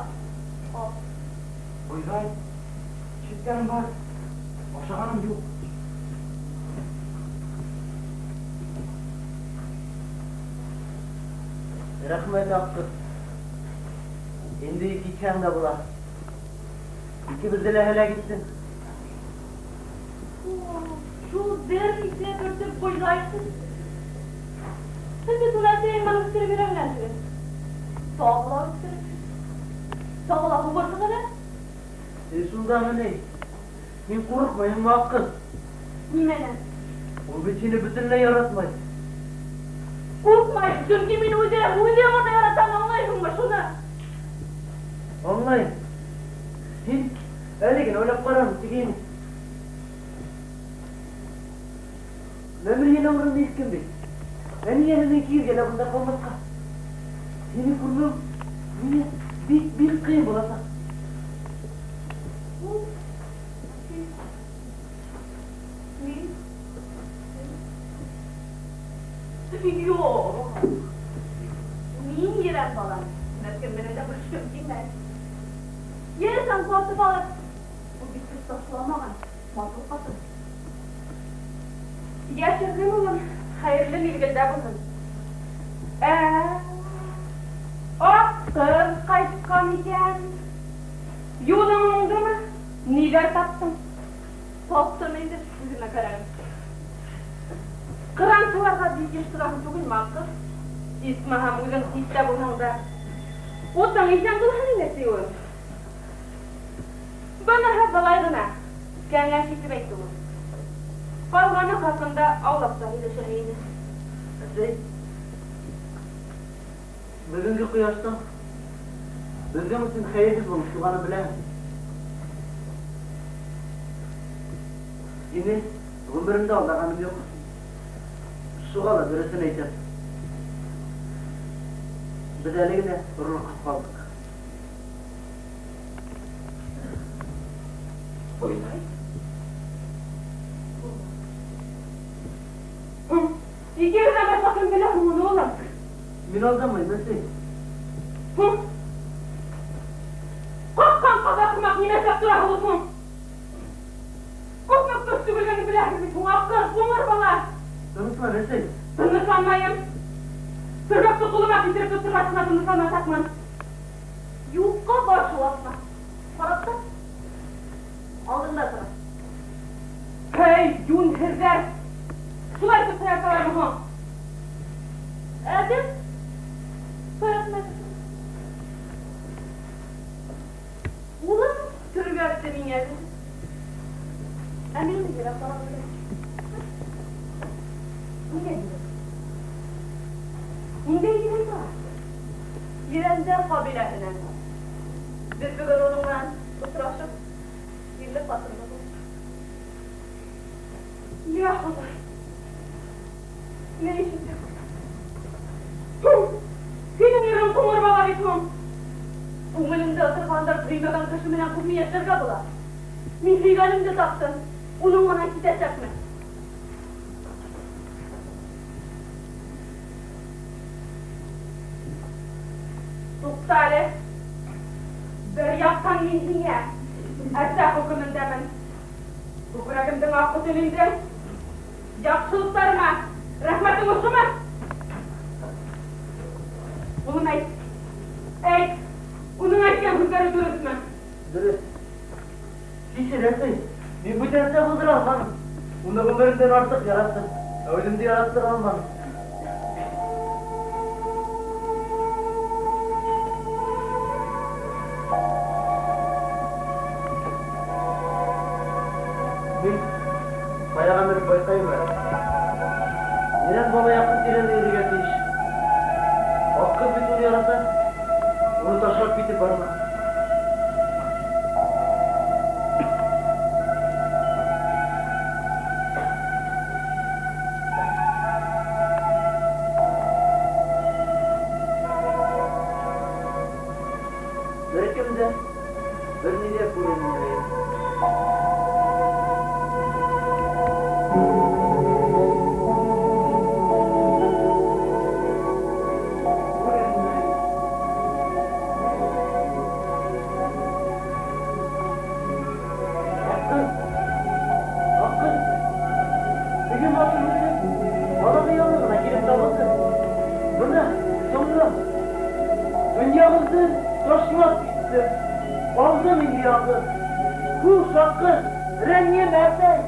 Рәхмәт, Аҡҡыҙ. Инде китһәң дә була. Икебеҙҙе лә һәләк иттең. Шул бер нисә бөртөк бойҙайһың. Һин бит уны әсәйең менән үҫтереп өйрәнгән түгел. Тағы ла үҫтереп. Тағы ла һуғырһың әле. Шундамы ни? Һин ҡурҡмайһыңмы, Аҡҡыҙ? Нимәнән? Ул бит һине бөтөнләй яратмай. Ҡурҡмай, сөнки мин үҙем уны яратам, аңлайһыңмы шуны? Аңлайым. Һин әле генә уйлап ҡарам, тигәйне. Мәмер һинең урынды иҫкем бит. Ә ниңә һинең килгән лә бында ҡалмаҫҡа? Һине күрмәү миңә бик, бик ҡыйын буласаҡ. Мин? Юҡ. Мин ерән балам. Бер кем менән дә бүлешкем килмәй. Ерҙән ҡатып алып, ул бит көс ташламаған, матур ҡатын. Йәшерҙем, улым, хәйерле миҙгелдә булһын. Аҡ ҡыҙ ҡайтҡан икән. Юлың уңдымы? Ниҙәр таптың? Таптым инде, үҙемә кәрәген. Ҡырансыларға бик йыш тораһың түгелме, Аҡҡыҙ? Исмаһам, үҙең ситтә булһаң да. Утың иҫән булһын ине, тиеүем. Быныһы былай ғына, кәңәш итеп әйтте ул. Ҡалғаны хаҡында аулаҡта һөйләшәһе ине. Әсәй, бөгөнгө ҡояштың беҙҙең өсөн хәйерһеҙ булып туғанын беләһең. Һине ғүмеремдә алдағаным юҡ. Шуға ла дөрөҫөн әйтәм. Беҙ әле генә орлоҡһоҙ ҡалдыҡ. Уйлай. Икегеҙҙән башҡа кем белә һуң уны, улым? Мин алдамайым, әсәй. Ҡаҡҡан ҡаҙаҡ һымаҡ нимә эшләп тораһығыҙ һуң? Күпме көс түгелгәнен беләһегеҙ бит һуң, Аҡҡыҙ, ҡуңыр бала. Тыныслан, әсәй. Тынысланмайым. Төргәкте ҡулыма килтереп тотторғас ҡына тынысланасаҡмын. Юҡҡа баш ватма. Ҡарап тор. Алдыңда тора. Һей, йүнһеҙҙәр! Шулай итеп таяталармы һуң? Әҙер? Таятмай. Улым төргәкте миңә бирҙе. Ә мин уны ерәк ҡарап беләм. Ниңә бирҙе? Ниндәй ерән бала? Ерәндәр ҡәбиләһенән. Беҙ бөгөн уның менән осрашып, ирле ҡатынлы булдыҡ. Йә Хоҙай! Ни ишетәм? Һинең ирең ҡуңыр бала бит һуң. Күңелеңдә торғандар һөймәгән кеше менән күпме йәшәргә була? Мин һөйгәнемде таптым. Уның менән китәсәкмен. Туҡта әле. Бер яҡтан мин һиңә әсә хөкөмөндәмен. Күкрәгемдең аҡ инде. Яҡшылыҡтарыма рәхмәтең ошомо? Улым, әйт. Әйт. Уның әйткән һүҙҙәре дөрөҫмө? Дөрөҫ. Кисер, әсәй. Мин бүтәнсә булдыра алманым. Уны ғүмеремдән артыҡ яраттым. Ә үҙемде яраттыра алманым. Мин баяғы менеп байҡайым әле. Ерән бала яҡын тирәлә йөрөргә тейеш. Аҡҡыҙ бит уны ярата. Уны ташлап китеп барма. Бер кем дә, бер ни ҙә күренмәй. Бына, соңра. Донъябыҙҙы ташлап киттем. Ҡалдым инде яңғыҙ. Хуш, аҡҡыҙ, рәнйемә, әсәй.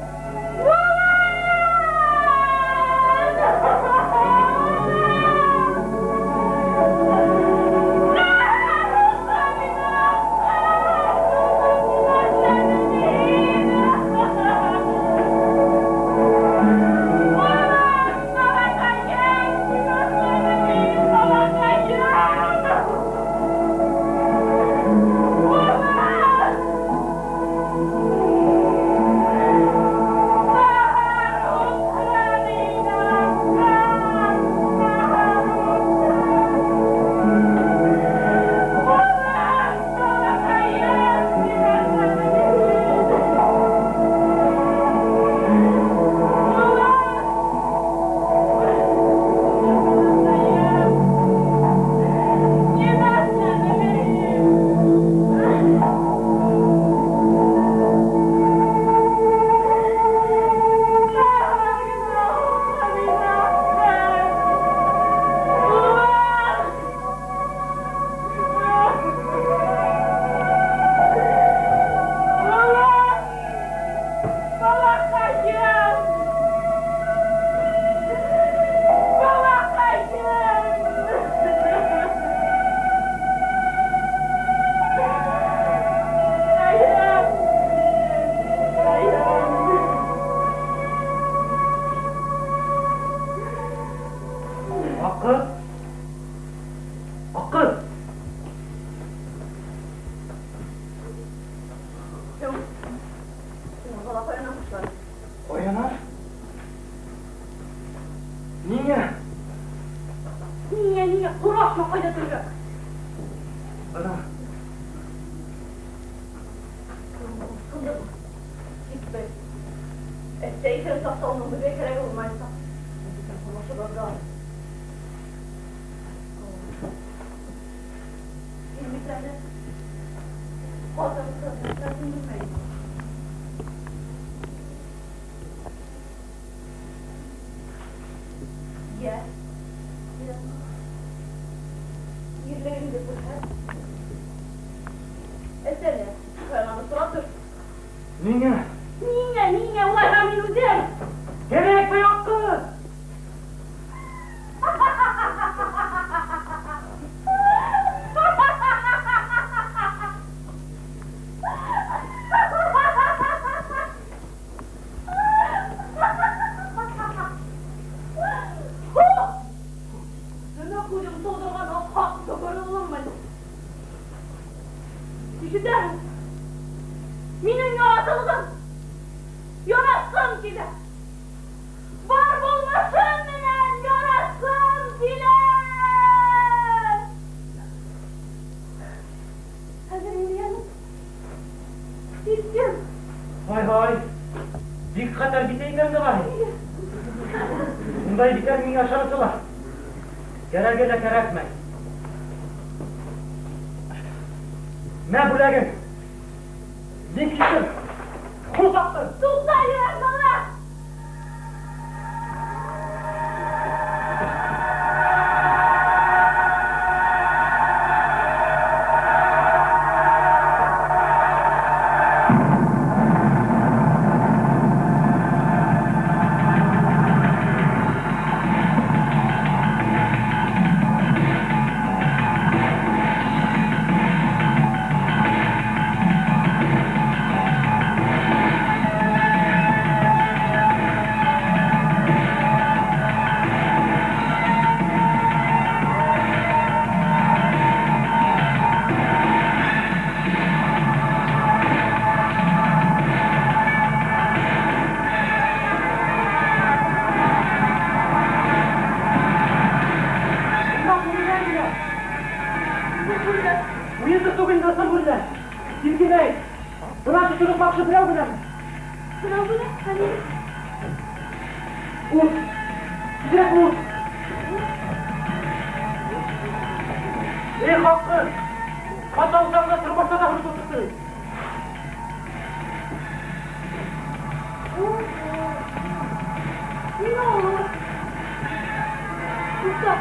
Туҡта.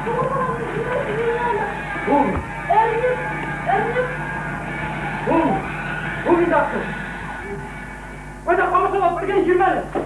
Һуң әле. Һуң. Әрнеп, әрнеп. Һуң. Һуң инде аттың. Ҡайҙа ҡамасаулап эргәнән йөрөмә әле.